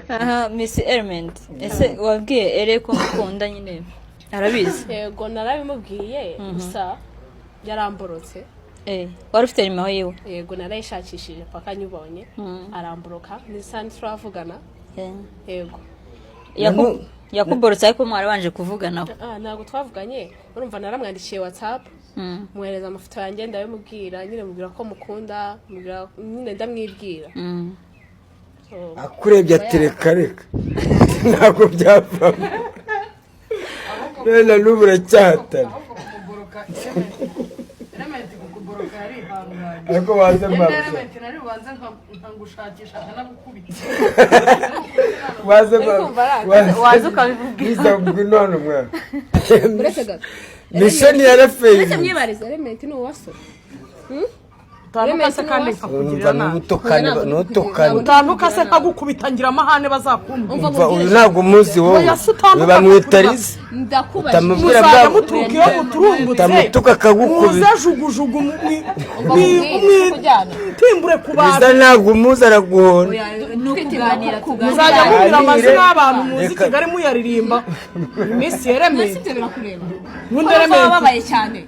Aha, Miss Element, ese wabwiye Ere ko mukunda nyine, arabizi? Yego, narabimubwiye, gusa yaramborotse. Eh, wari ufite nimero yiwe? Yego, narayishakishije paka nyubonye, aramboroka n'isani turavugana. Yego. Yakuborotse ariko mwarabanje kuvuganaho? Ah, ntabwo twavuganye. Urumva, naramwandikiye WhatsApp, mwohereza amafoto yanjye, ndabimubwira nyine, mubwira ko mukunda, mubwira nyine, ndamwibwira. So, Akurebye atereka reka, ntabwo byavamo, none n'ubu uracyahatana. Ahubwo kumuboroka, Element kukuboroka yarihanganye. Ariko waze Yenda mbabuze. Element nari bubanze nkagushakisha nkanagukubita. Waze. Waza ukabivuga. Biza, ngwino hano mwana. Uretse gato. Mission yarafeye. Uretse mwibarize, Element ni uwaso? Utanuka se kandi nkakugirira Umva. nabi. Ntutukane, ntutukane. Utanuka se nkagukubita, ngira amahane, bazakumbwira. Umva. Umva, uyu ntabwo umuzi wowe. Oya, se utanuka Uyu bamwita nkakugirira- Liza. Ndakubajije. Utamubwira. Muzajya Bwa muturuka iyo muturumbutse. Utamutuka akagukubita. Muze jugujugu Umva mubwire, kujyana. mwitimbure ku Liza bantu. ntabwo umuzi, araguhonda. Ni ukuganira. Muzajya mubwira amazina y'abantu muzi Reka. Kigali muyaririmba Miss Element. Ibyo birakureba? Nkunda Ko Element. wababaye cyane.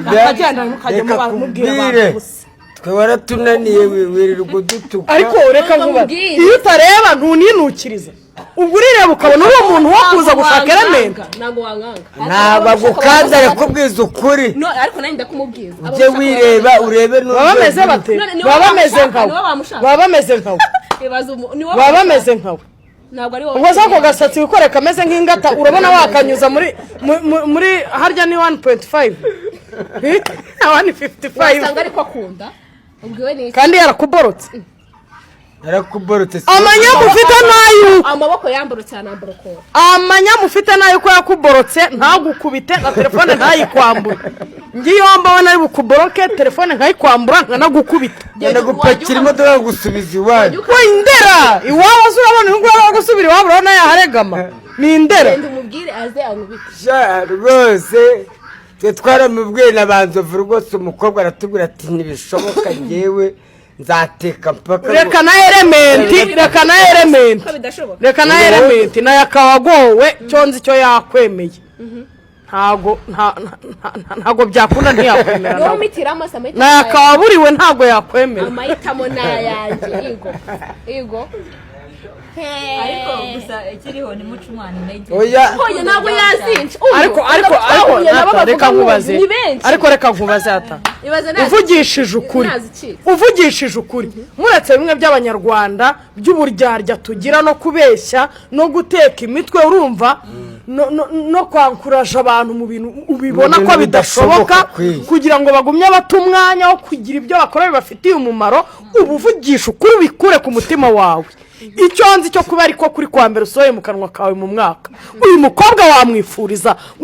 Akagenda, mukajya Reka mubwira kubwire. abantu gusa. Twe waratunaniye, wirirwa udutuka. Ariko reka Umva nkuba mubwire. iyo utareba ntuninukiriza, ubwo urireba ukabona uri umuntu wo kuza gushaka Element. Ntabwo wankanga. Ntabwo agukanze, arakubwiza ukuri. No, ariko nanjye ndakumubwiza. Ujye wireba urebe. Baba bameze bate? None niwe Baba bameze bamushaka, nkawe. niwe bamushaka. Baba bameze nkawe. Baba bameze nkawe. Ntabwo ari wowe. Ubwo se ako gasatsi wikore kameze nk'ingata, urabona wakanyuza muri harya ni 1.5, 155? Wasanga ariko akunda, ubwiwe ni iki? Kandi yarakuborotse. Yarakuborotse. Amanyamu ufite n'ay'uko Amaboko yamburutse, yanamburukura. Amanyamu ufite n'ay'uko yakuborotse, ntagukubite na telefone ntayikwambure. Ngiyo mbawe nari bukuboroke, telefone nkayikwambura, nkanagukubita. Genda gupakira imodoka gusubiza iwanyu. We indera iwabo se? Urabona uyu nguyu ari gusubira iwabo? Urabona yaharegama? Ni indera. Genda umubwire aze ankubite. Sha, rwose twe twaramubwiye na banzovu rwose, umukobwa aratubwira ati: "Ntibishoboka, ngewe nzateka mpaka." Reka na Element, reka na Element. Ko bidashoboka. Reka na Element nayo akawagowe, cyo nzi cyo yakwemeye. Ntago ntago byakunda, ntiyakwemera Niwo nawe. umitiramo se amahitamo? Nayo akaburiwe, ntabwo yakwemera. Amahitamo ni ayanjye, igo igo. Ariko gusa ikiriho ni muca umwana intege. Oya. Oya, ntabwo yazinca. Ariko Nata, reka nkubaze. Ni benshi. Ariko reka nkubaze ata Ibaze nazi. Uvugishije ukuri, Nazicitse. uvugishije ukuri, muretse bimwe by'Abanyarwanda by'uburyarya tugira no kubeshya no guteka imitwe, urumva, no kwankuraje abantu mu bintu ubibona Mu ko bintu bidashoboka bidashoboka, kwiye. kugira ngo bagumye bata umwanya wo kugira ibyo bakora bibafitiye umumaro. Uba uvugisha ukuri, ubikure ku mutima wawe. Icyo nzi cyo kuba ariko kuri kwa mbere usohoye mu kanwa kawe mu mwaka, uyu mukobwa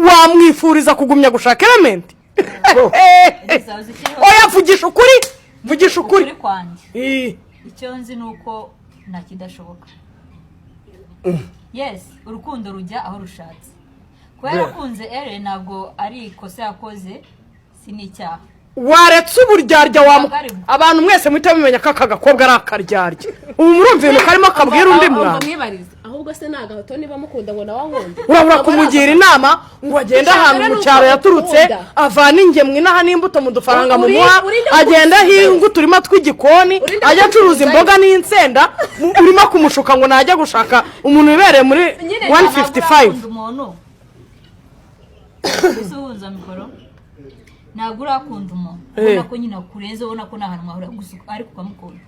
wamwifuriza kugumya gushaka Element? Gusa uzi ikiriho? Oya, vugisha ukuri, vugisha ukuri. Ukuri kwanjye, Ii. icyo nzi ni uko nta kidashoboka. Yes, urukundo rujya aho rushatse. Kuba yarakunze Ere ntabwo ari ikosa yakoze, si n'icyaha. Waretse uburyarya wa Ntabwo ari bwo. Abantu mwese muhita mumenya ko aka gakobwa ari akaryarya. Ubu murumva ibintu karimo kabwira undi mwana. Mwibarize ahubwo se ni agahato niba mukunda ngo nawe ankunde? Urabura kumugira inama ngo agende ahantu mu cyaro yaturutse, avane ingemwe inaha n'imbuto mu dufaranga mumuha, agenda ahinga uturima tw'igikoni, Urinde ajya acuruza kumusubizayo. imboga n'insenda. Urimo kumushuka ngo najya gushaka umuntu wibereye muri Nyine 155. Urakunda umuntu usuhuza mikoro, ntabwo urakunda umuntu ubona ko nyine akurenze, ubona ko nta hantu mwahurira gusa, ariko ukamukunda.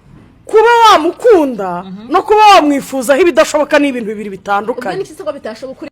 Kuba wamukunda no kuba wamwifuzaho ibidashoboka ni ibintu bibiri Ubwo bitandukanye. ni iki se ko bitashoboka?